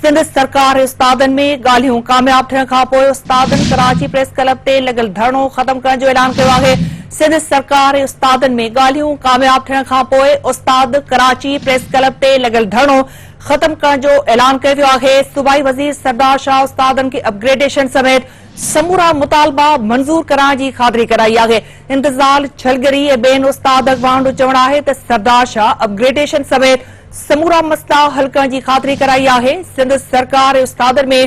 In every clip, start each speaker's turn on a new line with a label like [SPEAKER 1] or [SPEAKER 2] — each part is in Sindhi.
[SPEAKER 1] سنڌ سرڪار ۽ استادن ۾ ڳالهيون ڪامياب ٿيڻ کانپوء استادن ڪراچي پريس ڪلب تي لڳل ڌرڻو ختم ڪرڻ جو اعلان ڪيو آهي. سنڌ سرڪار ۽ استادن ۾ ڳالهيون ڪامياب ٿيڻ کانپوء استاد ڪراچي پريس ڪلب تي لڳل ڌرڻو ختم ڪرڻ جو اعلان ڪيو ويو آهي. صوبائي وزير سردار شاهه استادن کي اپگريڊيشن سميت سمورا مطالبا منظور ڪرائڻ جي خاطري ڪرائي آهي. انتظار ڇلگري ۽ ٻين استاد اڳواڻن جو چوڻ آهي ته سردار شاهه اپگريڊيشن سميت سمورا مسئلا حل ڪرڻ جي خاطري ڪرائي آهي، سنڌ سرڪار ۽ استادن ۾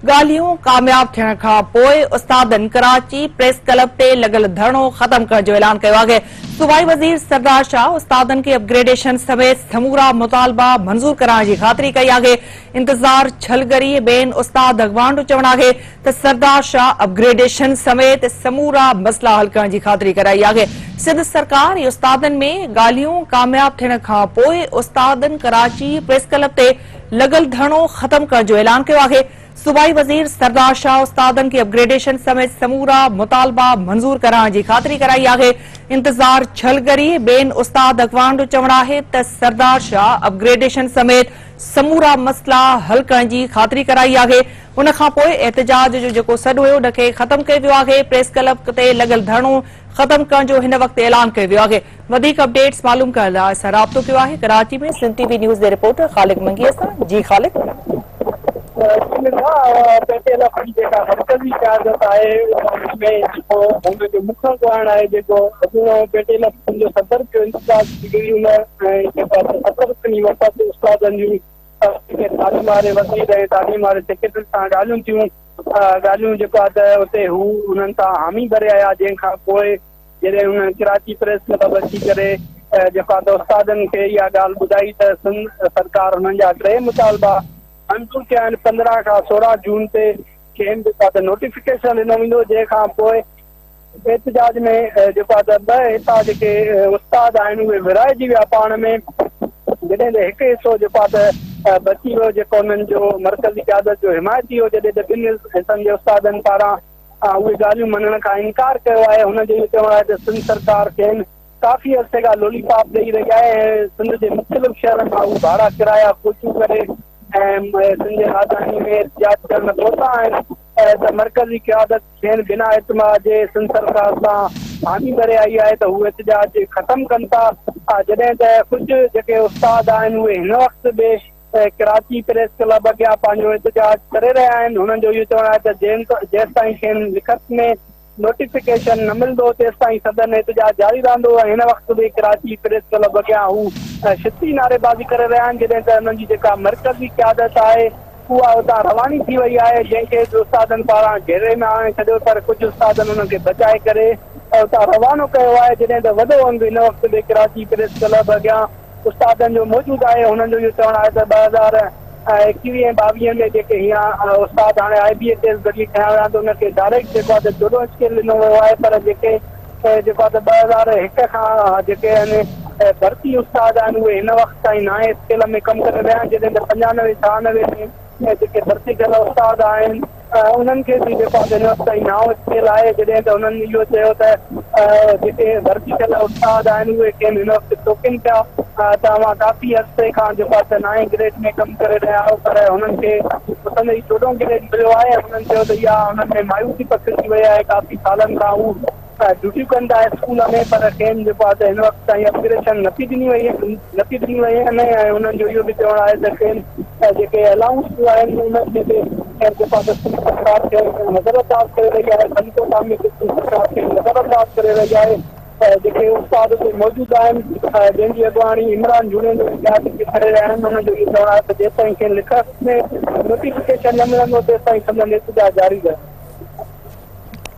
[SPEAKER 1] ڳالهيون ڪامياب ٿيڻ کان پوء استادن ڪراچي پريس ڪلب تي لڳل ڌرڻو ختم ڪرڻ جو اعلان ڪيو آهي، صوبائي وزير سردار شاهه استادن کي اپگريڊيشن سميت سمورا مطالبا منظور ڪرائڻ جي خاطري ڪئي آهي، انتظار ڇلگري ۽ ٻين استاد اڳواڻن جو چوڻ آهي ته سردار شاهه اپگريڊيشن سميت سمورا مسئلا حل ڪرڻ جي خاطري ڪرائي آهي. سنڌ سرڪار ۽ استادن ۾ ڳالهيون ڪامياب ٿيڻ کان پوء استادن ڪراچي پريس ڪلب تي لڳل ڌرڻو ختم ڪرڻ جو اعلان ڪيو آهي. صوبائي وزير سردار شاهه استادن کي اپگريڊيشن سميت سمورا مطالبا منظور ڪرائڻ جي خاطري ڪرائي آهي. انتظار ڇلگري ۽ ٻين استاد اڳواڻن جو چوڻ آهي ته سردار شاهه اپگريڊيشن سميت سمورا مسئلا حل ڪرڻ جي خاطري ڪرائي آهي. ان کان پوء احتجاج جو جيڪو سڏ هيو ان کي ختم ڪيو ويو آهي، پريس ڪلب تي لڳل ڌرڻو ختم ڪرڻ جو هن وقت اعلان ڪيو ويو آهي. وڌيڪ اپڊيٽس معلوم ڪرڻ لاء اسان رابطو ڪيو آهي ڪراچي ۾ سنڌ ٽي وي نيوز جي رپورٽر خالق منگيء سان جي خالق.
[SPEAKER 2] پيٽيل جي جيڪا مرڪزي قيادت آهي ان ۾ جيڪو هن جو مک اڳواڻ آهي جيڪو اڳوڻو پيٽيل جو صدر ٿيو انتظار ٿي ان ۽ جيڪو صدر رڪني وفد استادن جون جيڪي تعليم واري وزير ۽ تعليم واري سيڪريٽري سان ڳالهيون ٿيون، ڳالهيون جيڪو آهي ته اتي هو انهن سان حامي ڀري آيا، جنهن کان پوء جڏهن انهن ڪراچي پريس ڪلب اچي ڪري جيڪو آهي ته استادن کي اها ڳالهه ٻڌائي ته سنڌ سرڪار هنن جا ٽي مطالبا منظور ڪيا آهن، 15 کان 16 جون تي کين جيڪو آهي ته نوٽيفڪيشن ڏنو ويندو، جنهن کان پوء احتجاج ۾ جيڪو آهي ته ٻه حصا جيڪي استاد آهن اهي ورهائجي ويا پاڻ ۾ جڏهن ته هڪ حصو جيڪو آهي ته بچي ويو جيڪو انهن جو مرڪزي قيادت جو حمايتي هو جڏهن ته ٻن حصن جي استادن پاران اهي ڳالهيون مڃڻ کان انڪار ڪيو آهي هن جو اهو چوڻ آهي ته سنڌ سرڪار کين ڪافي عرصي کان لولي پاپ ڏئي رهي آهي ۽ سنڌ جي مختلف شهرن مان هو ڀاڙا ڪرايا ڪوچون ڪري ۽ سنڌ جي راڄڌاني ۾ احتجاج ڪرڻ پهتا آهن ته مرڪزي قيادت کين بنا اعتماد جي سنڌ سرڪار سان حامي ڀري آئي آهي ته هو احتجاج ختم ڪن ٿا جڏهن ته ڪجهه جيڪي استاد آهن اهي هن وقت به ڪراچي پريس ڪلب اڳيان پنهنجو احتجاج ڪري رهيا آهن هنن جو اهو چوڻ آهي ته جيستائين کين لکت ۾ نوٽيفڪيشن نه ملندو تيستائين سندن احتجاج جاري رهندو ۽ هن وقت به ڪراچي پريس ڪلب اڳيان هو شدتي نعريبازي ڪري رهيا آهن جڏهن ته انهن جي جيڪا مرڪزي قيادت آهي اها اتان رواني ٿي وئي آهي جنهن کي به استادن پاران گهيري ۾ آڻي ڇڏيو پر ڪجهه استادن انهن کي بچائي ڪري اتان روانو ڪيو آهي جڏهن ته وڏو انگ هن وقت به ڪراچي پريس ڪلب اڳيان استادن جو موجود آهي هنن جو اهو چوڻ آهي ته 2021 ۽ 22 ۾ جيڪي هينئر استاد هاڻي آء بي ايچ ايس ذريعي کنيا ويا آهن ته انهن کي ڊائريڪٽ جيڪو آهي ته 14 اسڪيل ڏنو ويو آهي پر جيڪي جيڪو آهي ته 2001 کان جيڪي آهن ڀرتي استاد آهن اهي هن وقت تائين نائين اسڪيل ۾ ڪم ڪري رهيا آهن جڏهن ته 95 96 ۾ جيڪي ڀرتي ٿيل استاد آهن انهن کي به جيڪو آهي ته هن وقت تائين نائون اسڪيل آهي جڏهن ته انهن اهو چيو ته جيڪي ڀرتي ٿيل استاد آهن اهي کين هن وقت ٽوڪين پيا ته اوهان ڪافي عرصي کان جيڪو آهي ته نائين گريڊ ۾ ڪم ڪري رهيا آهيو پر هنن کي پسند ئي چوڏهون گريڊ مليو آهي هنن چيو ته اها هنن ۾ مايوسي پکڙجي وئي آهي ڪافي سالن کان هو ڊيوٽيون ڪن ٿا اسڪول ۾ پر کين جيڪو آهي ته هن وقت تائين اپگريشن نٿي ڏني وئي نٿي ڏني وئي آهي ۽ انهن جو اهو به چوڻ آهي ته کين جيڪي الائونسون آهن انهن ۾ به کين جيڪو آهي ته سنڌ سرڪار کين نظر انداز ڪري رهي آهي فنڊ ڪوٽا ۾ به سنڌ سرڪار کين نظر انداز ڪري رهي آهي جيڪي استاد اتي موجود آهن جنهن جي اڳواڻي عمران جوڻيجو ۽ ٻيا جيڪي ڪري رهيا آهن انهن جو اهو چوڻ آهي ته جيستائين کين لکت ۾ نوٽيفڪيشن نه ملندو تيستائين سندن احتجاج جاري رهندو.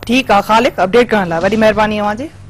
[SPEAKER 1] ٺيڪ آ خالق اپڊيٽ ڪرڻ لاء وڏي مهرباني اوهان جي.